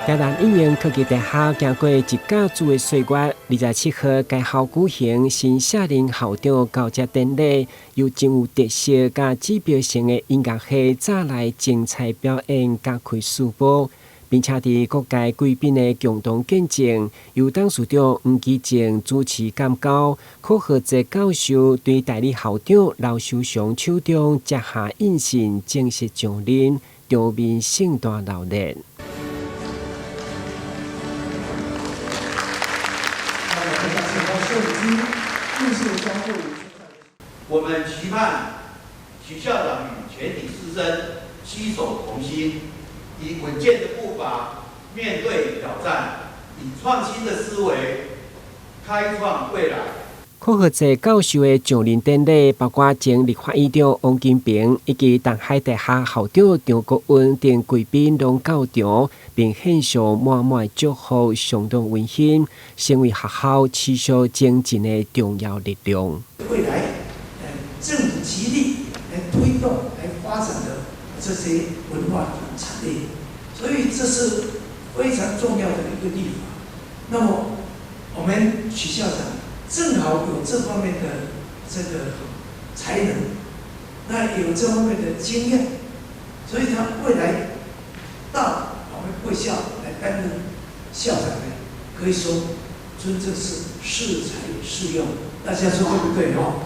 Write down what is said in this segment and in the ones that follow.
台南應用科技大學經過一甲子的歲月，27號該校舉行新卸任校長交接典禮，由真有特色佮指標性的音樂系炸來精彩表演，佮開序幕，並且佇各界貴賓的共同見證，由董事長黃基正主持監交，柯赫澤教授對代理校長劉修祥手中接下印信，正式上任，場面盛大鬧熱。我們期盼許校長與全體師生攜手同心，以穩健的步伐面對挑戰，以創新的思維開創未來。柯赫澤教授的上任典禮，包括前立法院長王金平以及東海大學校長張國雲等貴賓攏到場，並獻上滿滿祝福，相當溫馨，成為學校持續前進的重要力量。未來，政府極力來推動、來發展的這些文化產業，所以這是非常重要的一個立法。那麼，我們許校長正好有這方面的這個才能，那有這方面的經驗，所以他未來到我們貴校來擔任校長呢，可以說真正是適才適用，大家說對不對哦？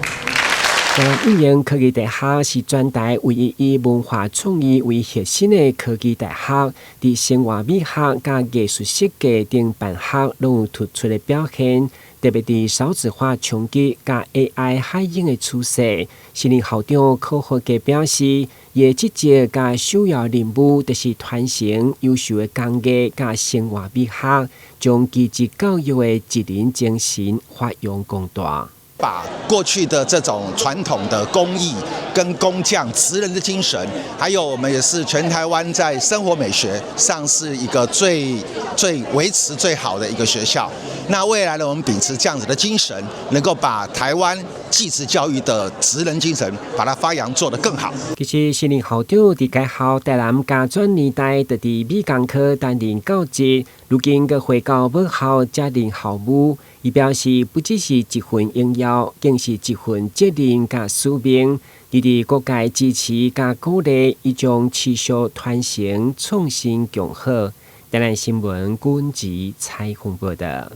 台南應用科技大學是全台唯一以文化創意為核心的科技大學，佇生活美學佮藝術設計等辦學攏有突出的表現。特別佇少子化衝擊佮 AI 海湧的趨勢，新任校長柯赫傑表示，伊的職責佮首要任務就是傳承優秀的工藝佮生活美學，將技職教育的職人精神發揚光大。把過去的這種傳統的工藝跟工匠職人的精神，還有我們也是全台灣在生活美學上是一個最最維持最好的一個學校。那未來呢，我們秉持這樣子的精神，能夠把台灣技職教育的職人精神，把它發揚做得更好。其實新任校長佇該校台南家專年代就佇美工科擔任教職，如今閣回到母校接任校務。伊表示，不只是一份榮耀，更是一份責任佮使命。伊佇各界支持佮鼓勵，伊將持續傳承創新共好。台南新聞軍籍採訪報道。